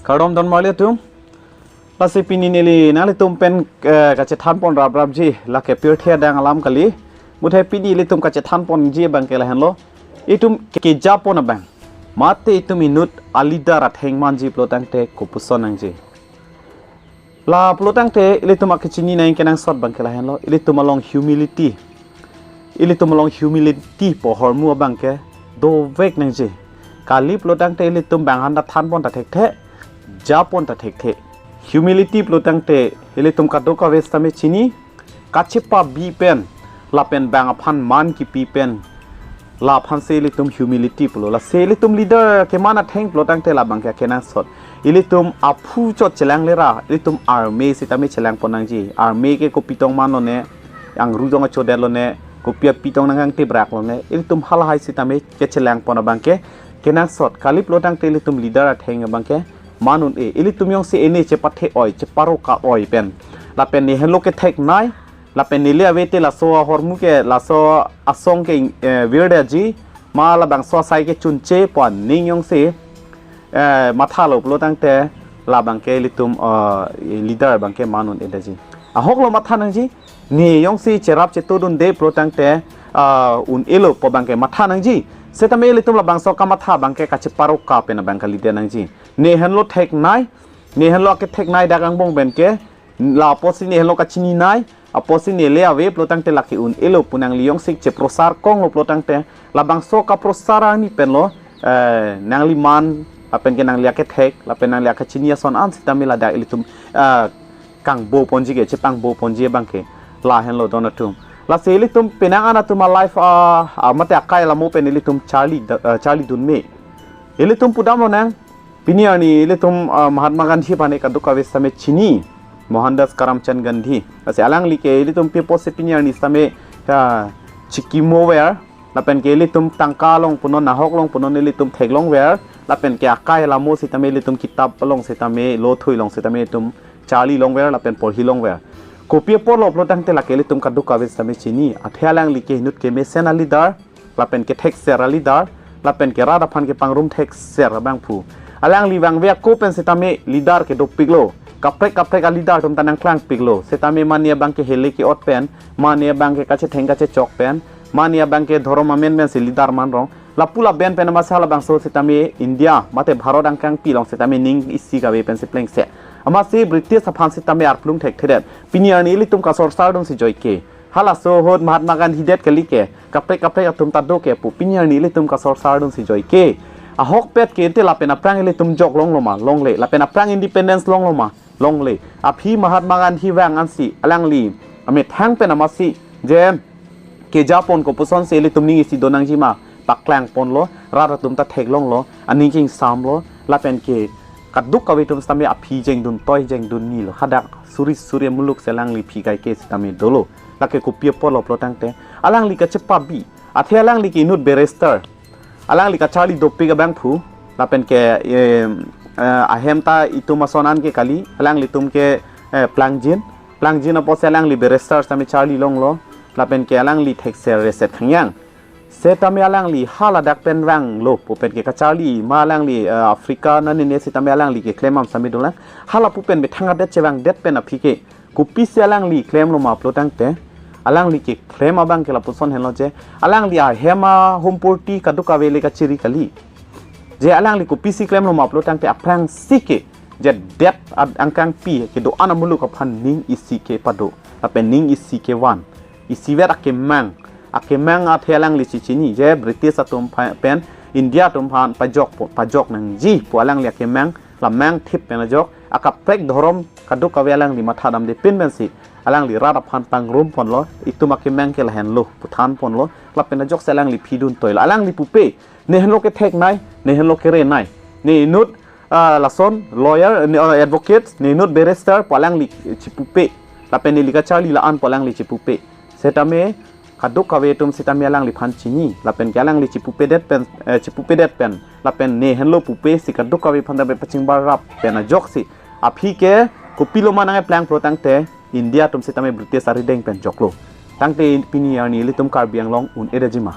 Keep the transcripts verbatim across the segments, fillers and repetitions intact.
Kardom don marli atum. Lasi pini neli nanglitum pen, eh, kachethan pon rap rap ji, lake pirthe adang alam kali. Muthe pini ilitum kachethan ponji abang ke lahenlo. Itum keja pon abang. Mate itum inut a leader atheng manji pulo tangte kopuson nangji. La pulo tangte ilitum akechini nang kenangsot abang ke lahenlo. Ilitum along humility. Ilitum along humility pu ahormu abang ke dovek nangji. Kali pulo tangte ilitum bang han ta than pon ta thekthe, ja pon ta thekthe. Humility pulo tangte ilitum kadokave sitame chini, kachepabi pen, lapen bang aphan man kipi pen, la aphan si ilitum humility pulo. Lasi ilitum leader keman atheng pulo tangte labang ke kenangsot. Ilitum aphu chot chelang lera, ilitum army sitame chelang pon nangji. Army ke kopi tong man lone, angru jong achodet lone, kopi api tong nang kangtibrak lone, ilitum halahai sitame kechelang pon abang ke kenangsot. Kali pulo tangte ilitum leader atheng abang ke man un-e. Ilitum jongsi ene chepathe oi, cheparoka oi pen, lapen ne henlo kethek nai, lapen neli ave te laso ahormu ke, laso asong ke, eh, virdaji, ma labangso asai ke chunche pon ning jongsi, eh, mathalo pulo tangte labang ke ilitum, eh, leader abang ke man un-edaji. Ahok lo matha nangji, ne jongsi cherap chetudunde pulo tangte, ah, un-elo pu abang ke matha nangji. Setame ilitum labangso kamatha abang ke kacheparoka pen abang kalidet nangji. Ne henlo thek nai, ne henlo akethek nai dak angbong pen ke, la apotsi ne henlo kachini nai, apotsi neli ave pulo tangte lake un-elo pu nangli jongsi cheprosar konglo pulo tangte, labangso kaprosar arni penlo, eh, nangli man, lapen ke nangli akethek, lapen nangli akachini ason an sitame ladak ilitum, eh, kangbo ponji ke, chepangbo ponji abang ke lahenlo don atum. Lasi ilitum penang an atum a life, ah, ah, mate akai alamo pen ilitum charli da-, ah, charlidun me. Ilitum pudamlo nang, pini arni ilitum, ah, Mahatma Gandhi aphan ke kadokave sitame chini, Mohandas Karamchand Gandhi. Lasi alangli ke ilitum pi apotsi pini arni sitame, ah, chikimover, lapen ke ilitum tangka along punon, nahok along punon ilitum theklongver, lapen ke akai alamo sitame ilitum kitap along sitame, lothui along sitame ilitum charlilongver, lapen porhilongver. Kopi aporlo pulo tangte lake ilitum kadokave sitame chini. Athe alangli ke inut kemesen a leader, lapen kethekser a leader, lapen ke rat aphan kepangrum thekser abangphu. Alangli vangve ako pen sitame leader ke dopiklo. Kaprek kaprek a leader atum ta nangklangpiklo. Setame mane abang ke hele ke-ot pen, mane abang ke kachetheng kachechok pen, mane abang ke dhorom amen pensi leader man rong. Lapu laben pen amatsi halabangso sitame India, mate Bharat angkangpi along sitame ning isi kave pensi plengse. Amatsi British aphan sitame arplung thekthedet. Pini arni ilitum kasorsardunsi joike. Halaso ahut Mahatma Gandhi det kali ke, kaprek kaprek atum ta do ke pu pini arni ilitum kasorsardunsi joike. Ahokpet ke te lapen aphrang ilitum jok longloma, longle. Lapen aphrang independence longloma, longle. Aphi Mahatma Gandhi vang ansi, alangli amethang pen amatsi, je keja pon kopusonsi ilitum ning isi do nangjima, paklang ponlo, rat atum ta theklonglo, aning chingsamlo, lapen ke kadokave atum sitame aphi jengdun toi jengdun nilo. Hadak suri suri muluk si alangli aphi kaike sitame dolo. Lake kopi aporlo pulo tangte, alangli kachepabi. Athe alangli ke inut barrister. Alangli kacharli dopik abangphu. Lapen ke, eh, eh, ahem ta itum ason an ke kali. Alanglitum ke, eh, plangjin. Plangjin apotsi alangli barrister sitame charlilonglo. Lapen ke alangli thekser reset khangyang. Setame alangli haladak pen vanglo pu pen ke kacharli ma alangli, eh, Africa nangne sitame alangli keklem am sitame dolang. Halapu pen methang adet chevangdet pen aphi ke kopisi alangli klemloma pulo tangte, alangli keklem abang ke lapuson henlo je, alangli ahem ahumpurti kadokave le kachiri kali. Je alangli kopisi klemloma pulo tangte aphrangsi ke, je det ad-, angkangpi kedo-an amuluk aphan ning isi kepado, lapen ning isi kevan. Isivet akemang, akemang athe alangli chechini, je British atum pha-, pen India atum aphan pajok po-, pajok nangji pu alangli akemang, lamang thip pen ajok, akaprek dhorom kadokave alangli mathadamde pin pensi, alangli rat aphan pangrum ponlo, itum akemang ke lahenlo, pu than ponlo, lapen ajoksi alangli phidun toilo, alangli pupe, ne henlo kethek nai, ne henlo kere nai, ne inut, ah, lason, lawyer, ne, ah, advocate, ne inut barrister, pu alangli chipupe, lapen neli kacharli la-an pu alangli chipupe. Setame, kadokave atum sitame alangliphan chini, lapen ke alangli chipupedet pen, eh, chipupedet pen, lapen ne henlo pupesi kadokave aphan ta pachingbar rap pen ajoksi. Aphi ke kopiloma nangkeplang pulo tangte, India atum sitame British arideng pen joklo. Tangte pini arni ilitum Karbi Anglong un-edajima.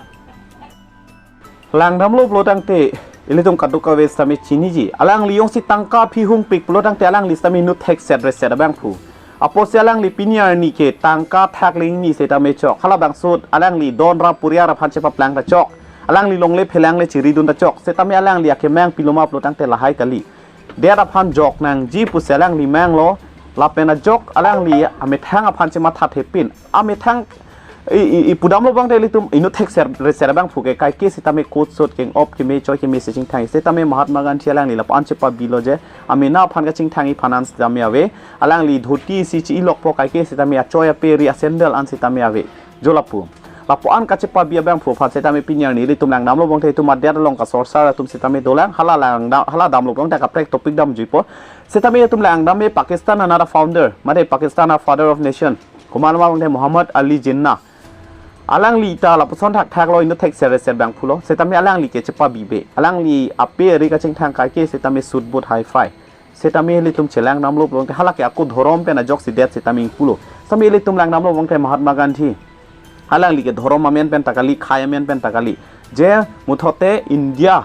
Langdamlo pulo tangte, ilitum kadokave sitame chiniji. Alangli jongsi tangka aphi hungpik pulo tangte alangli sitame inut thekset reset abangphu. Apotsi alangli pini arni ke tangka thak le ingni sitame chok. Halabangso alangli don ra puriar aphan chepaplang ta chok. Alangli longle phelang le chiridun ta chok. Sitame alangli akemang piloma pulo tangte lahai kali. Det aphan jok nangji pusi alangli manglo. Lapen ajok alangli amethang aphan chematha thepin. Amethang i, i, i pudamlo bangte ilitum inut thekset reset abangphu ke kaike sitame kot sot keng-op keme choi keme si chingthang. Sitame Mahatma Gandhi alangli lapu-an chepabilo je. Amena aphan kachingthang iphan an sitame ave. Alangli dhoti isi chi-ilokpo kaike sitame achoi ape ri asandal an sitame ave. Jo lapu. Lapu-an kachepabi abangphu aphan sitame pini arni ilitum langdamlo bangte itum adet along kasorsar atum sitame dolang hala langdam hala damlo bangte kaprek topic damjuipo. Sitame itum langdam me Pakistan another founder, mate Pakistan a father of nation. Komatma bangte Muhammad Ali Jinnah. Alangli ta lapuson thakthak lo inut thekset reset abangphulo. Sitame alangli ke chepabi be. Alangli ape ri kachingthang kaike sitame suit boot hi-fi. Sitame ilitum chelangdamlo bangte hala ke ako dhorom pen ajoksi det sitame ingpulo. Sitame ilitum langdamlo bangte Mahatma Gandhi. Alangli ke dhorom amen pen ta kali, khei amen pen ta kali. Je muthote India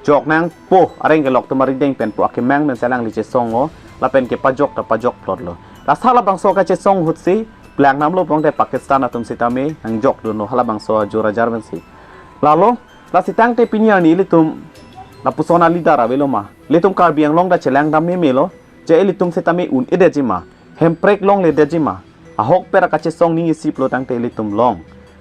jok nangpo areng kelok atum arideng pen pu akemang pen si alangli chesong-o, lapen kepajok ta pajok plotlo. Lasi halabangso kachesong ahutsi langdamlo bangte Pakistan atum sitame nangjokdunlo halabangso ajor ajar pensi. Lalo, lasi tangte pini arni ilitum lapuson a leader avelo ma. Ilitum Karbi Anglong ta chelangdam memelo. Je ilitum sitame un-edetji ma. Hemprek longledetji ma. Ahokpet akachesong ning isi pulo tangte ilitum long.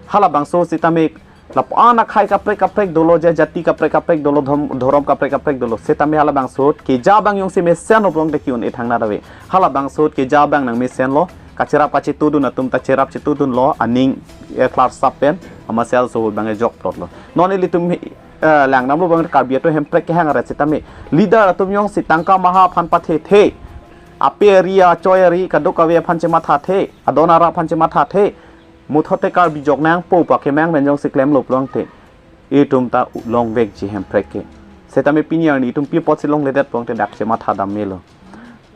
Halabangso sitame lapu-an akhei kaprek kaprek dolo je jati kaprek kaprek dolo dhom- dhorom kaprek kaprek dolo. Sitame halabangso keja abang jongsi mesenlo bangte ke-un-e thangnat ave. Halabangso keja abang nangmesenlo. Kacherap kachetudun atum ta cherap chetudunlo aning eh, klarsap pen. Amasel so bang ejok plotlo. Non ilitum eh, langdamlo bang Karbi atum hemprek kehang aret sitame. Leader atum jongsi tangka maha aphan pathethe. Ape ri achoi ri kadokave aphan chemathathe. Adon ara aphan chemathathe. Muthote Karbi jok nangpo pu akemang pen jongsi klemlo bangte. Itum ta longvekji hemprek ke. Sitame pini arni itum pi apotsi longledet bangte dak chematha dam melo.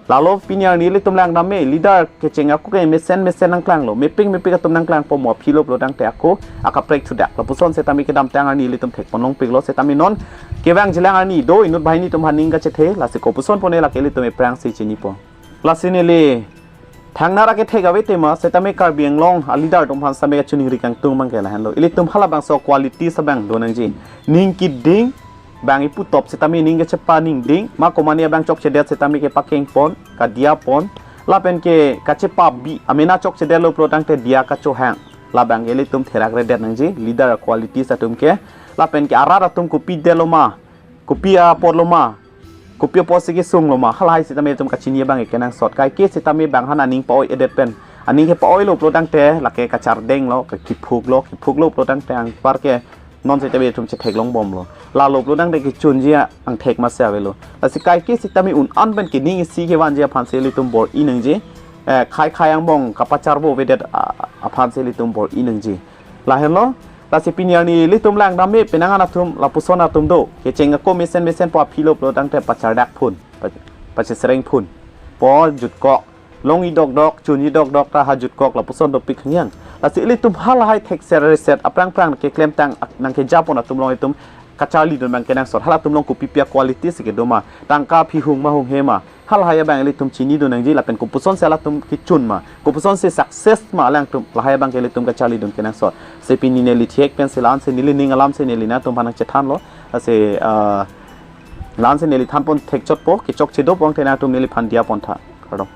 Lalo pini arni ilitum langdam me leader kecheng ako ke mesen mesen nangklanglo. Mepik mepik atum nangklangpo mo aphilo pulo tangte ako akaprek thudak. Lapuson sitame kedamtang arni ilitum thekpon longpiklo sitame non kevangjilang arni do inut banghini atum aphan ning kachethe lasi kopuson pone lake ilitum ephrangsi chinipo. Lasi neli thangnat akethek ave tema sitame Karbi Anglong a leader atum aphan sitame kachiningri kangtung bangke lahenlo. Ilitum halabangso qualities abang do nangji. Ning keding bang ipu top sitame ning kechepa ning ding, ma komane abang chokchedet sitame kepakengpon, kadiapon, lapen ke kachepabi, amena chokchedetlo pulo tangte dia kachohang. Labang ilitum therakredet nangji, leader qualities atum ke, lapen ke arat atum kopi detlo ma, kopi apotlo ma, kopi apotsi kesunglo ma, halahai sitame itum kachini abang kenangsot. Kaike sitame bang han aning pa-oi-edet pen. Aning kepa-oilo pulo tangte lake kachardenglo, kekiphuklo, kiphuklo pulo tangte anpar ke non sitame itum chetheklongbomlo. Lalo pulo tangte kechunji angthek masi avelo. Lasi kaike sitame un-an pen kening isi kevanji aphansi ilitum bor-i nangji. Eh, khei khei angbong kapacharbo avedet a- aphansi ilitum bor-i nangji. Lahenlo, lasi pini arni ilitum langdam me penang an atum lapuson atum do. Kecheng ako mesen mesen po aphilo pulo tangte pachardak phun, pa- pachesereng phun. Po jutkok, longji dokdok, chunji dokdok ta ha jutkok lapuson dopik hangyang. Lasi ilitum halahai thekset reset aphrang phrang keklemtang ak- nangkejapon atum along itum kacharlidun abang kenangsot. Halatum along kopi pi a qualities kedo ma, tangka aphi hung ma hunghe ma. Halahai abang ilitum chinidun nangji lapen kopusonsi halatum kechun ma, kopusonsi success ma alangtum, lahai abang ke ilitum kacharlidun kenangsot. Si pini neli thek pensi la-ansi neli ning alamsi neli nangtum aphan nangchethanlo. Lasi ah, la-ansi neli thanpon thekchotpo, kechokche do bangte nangtum neliphan diapon tha. Kardom.